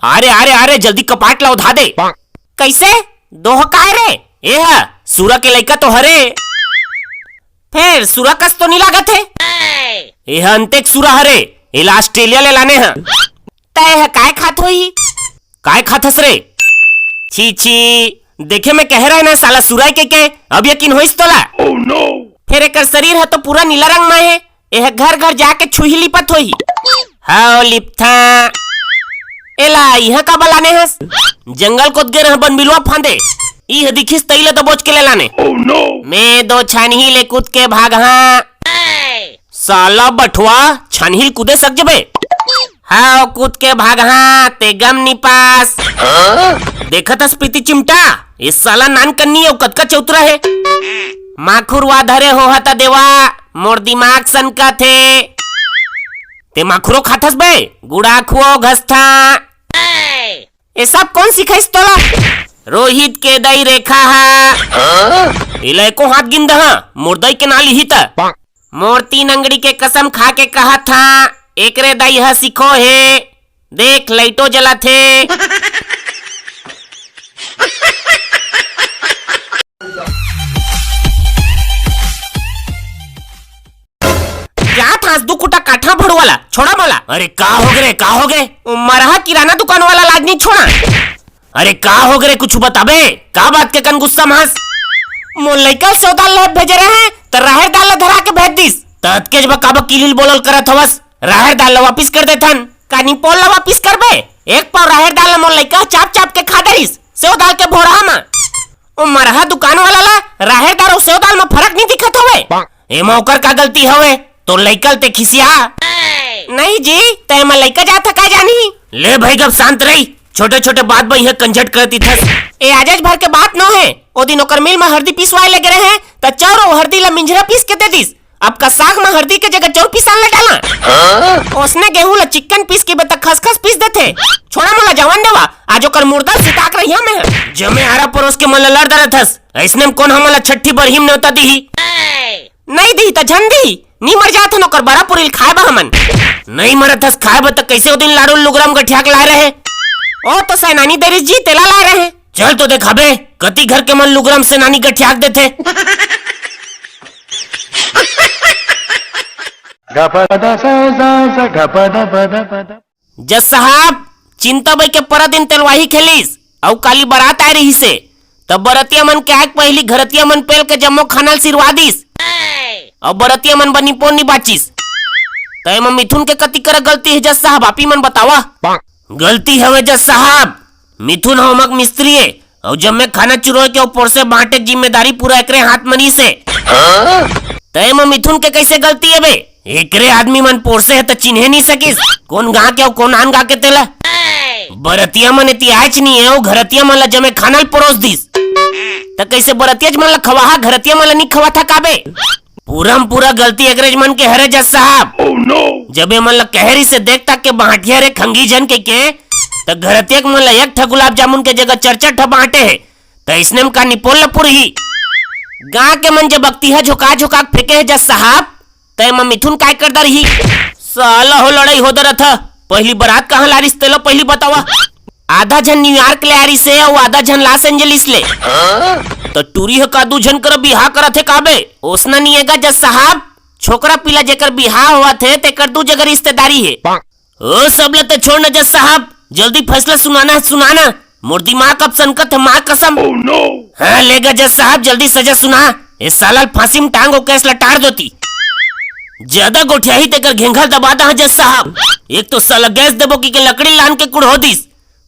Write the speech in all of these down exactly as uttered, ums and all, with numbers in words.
अरे, अरे, अरे, जल्दी कपाट ला ओधा दे। कइसे? दोहा काय रे? ए ह, सुरा के लइका तो हरे। फेर सुरा कस तो नी लागत हे। ए ह अंतेक सुरा हरे। एला ऑस्ट्रेलिया ले लाने ह। तय ह काय खात होही? काय खाथस रे? छी, छी, देखे में कहे रहे ना साला सुरा ए कहिके, अब यकीन होइस तोला? फेर एकर शरीर ह तो पूरा नीला रंग म हे। एह घर घर जाके छुही लिपत होही। हव लिपथा। एला इहाँ काबर लाने हस? जंगल कोत गे रह बन बिलवा फांदे। इह दिखिस तई ले दबोच के ले लाने। मैं दो छानही ले कूद के भागहा। साला बठवा, छानही ल कूदे सक जबे? हव कूद के भागहा, ते गम नी पास। देखत हस प्रीति चिमटा, ए साला नान कन्नी अउ कतका चौतरा हे। माखुरवा धरे होहा त देवा, मोर दिमाग सनकत हे। ते माखुरो खाथस बे? गुड़ाखुओ घसथा। ए सब कोन सिखाइस तोला? रोहित के दई रेखा हा। एला एको हाथ गिन दहा, मोर दई के ना लिही त। मोर तीन अंगड़ी के कसम खा के कहत हा, एकरे दई ह सिखो हे। देख, लइटो जलत हे। जात हस दू कुटा काठा भड़वाला, छोड़ा मोला। अरे का होगे रे, का होगे? ओ मरहा किराना दुकान वाला लाज नी छोड़ा। अरे का होगे रे, कुछु बताबे? का बात के कन गुस्सा म हस? मोर लइका सेव दाल ल भेजे रहे, त राहेर दाल ल धरा के भेज दिस। त अतकेच बा काबर किलिल बोलल करत हवस? राहेर दाल ल वापिस कर देथन। का निपोल ल वापिस करबे? एक पाव राहेर दाल ल मोर लइका ह चाप चाप के खा डरिस, सेव दाल के भोरहा म। ओ मरहा दुकान वाला ला राहेर दाल अउ सेव दाल म फरक नी दिखत हवे। एमा ओकर का गलती हवे? तोर लइका ल ते खिसिया। नहीं जी, त एमा लइका जात ह का जानी। ले भई गप शांत रही, छोटे छोटे बात बर इहाँ कंझट कर दिथस। ए आजच भर के बात नो हे, ओ दिन ओकर मिल म हरदी पिसवाए ले गे रहे, त चौर अउ हरदी ला मिंझरा पीस के दे दिस। अब का साग म हरदी के जगह चौर पिसान ला डाला। ओसने गेहूं ला चिक्कन पीस के बे त खसखस पीस देथे। छोड़ा मोला जवन देवा, आज ओकर मुर्दा ल सिताक रहिया में ह। जमे आरा परोस के मन ला लड़ डरत हस, अइसने म कोन हमन ला छट्ठी बरही म नेवता दिही? नहीं दिही त झन दिही, नी मर जात हन ओकर बरा पुरी ल खाए बर हमन। नहीं मरत हस खाए बर त कइसे ओ दिन लाड़ू ल लुगरा म गठिया के लाए रहे? ओ तो सैनानी देरिस जी, तेला लाए रहे। चल तो देखाबे, कति घर के मन लुगरा म सैनानी गठिया के देथे। जज साहब, चिंता बई के परा दिन तेलवाही खेलिस, अउ काली बरात आए रहिसे, त बरतिया मन के आए के पहिली घरतिया मन पेल के जम्मो खाना ल सिरवा दिस, अउ बरतिया मन बर निपोन नी बाचिस। त एमा मिथुन के कति करा गलती हे जज साहब, आप ही मन बतावा। गलती हवे जज साहब, मिथुन ह ओमा के मिस्त्री ए, अउ जम्मे खाना चुरोय के अउ पोरसे बांटे के जिम्मेदारी पूरा एकरे हाथ म रहिसे। त एमा मिथुन के कइसे गलती ए बे? एकरे आदमी मन पोरसे हे त चिन्हे नी सकिस, कोन गां के अउ कोन आन गां के तेला। बरतिया मन एती आयच नी ए, अउ घरतिया मन ला जमे खाना ल परोस दिस। त कइसे बरतियाच मन ला खवाहा, घरतिया मन ला नी खवाथा का बे? पूरा म पूरा गलती एकरेच मन के हरे जज साहब। जब ए मन ल कहे रिसे देख तक के बांटिया रे खंगी झन कहिके, त घरतिया के मन ल एक ठा गुलाब जामुन के जगह चार चार ठा बांटे हे, त अइसने म का निपोल ल पुरही? गां के मन जब अकतिहा झोंका झोंका के फेंके हे जज साहब, त एमा मिथुन काय कर डरही? साला हो लड़ई हो डरत ह, पहिली बरात कहां लारिस तेला पहिली बतावा। आधा झन न्यूयॉर्क ले आरिस हे अउ आधा झन लॉस एंजलिस ले। त टूरी ह का दू झन करा बिहाव करत हे का बे? ओसना नी ए गा जज साहब, छोकरा पीला जेकर बिहाव होवत हे तेकर दू जगह रिश्तेदारी हे। ओ सब ल त छोड़ न जज साहब, जल्दी फैसला सुनाना, सुनाना। मोर दिमाग अब सनकत हे मां कसम। हां ले गा जज साहब, जल्दी सजा सुना। ए साला ल फांसी म टांग ओ केस ल टार देती। जादा गोठियाही तेकर घेंघर दबा दहा जज साहब। एक तो साला गैस देबो कहिके लकड़ी लान के कुड़हो दिस।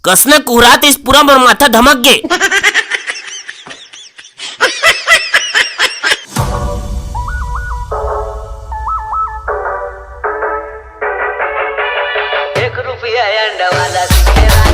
कसना कुहरात इस पूरा मोर माथा धमक गे। एक रुपया अंडा वाला दिखे ना।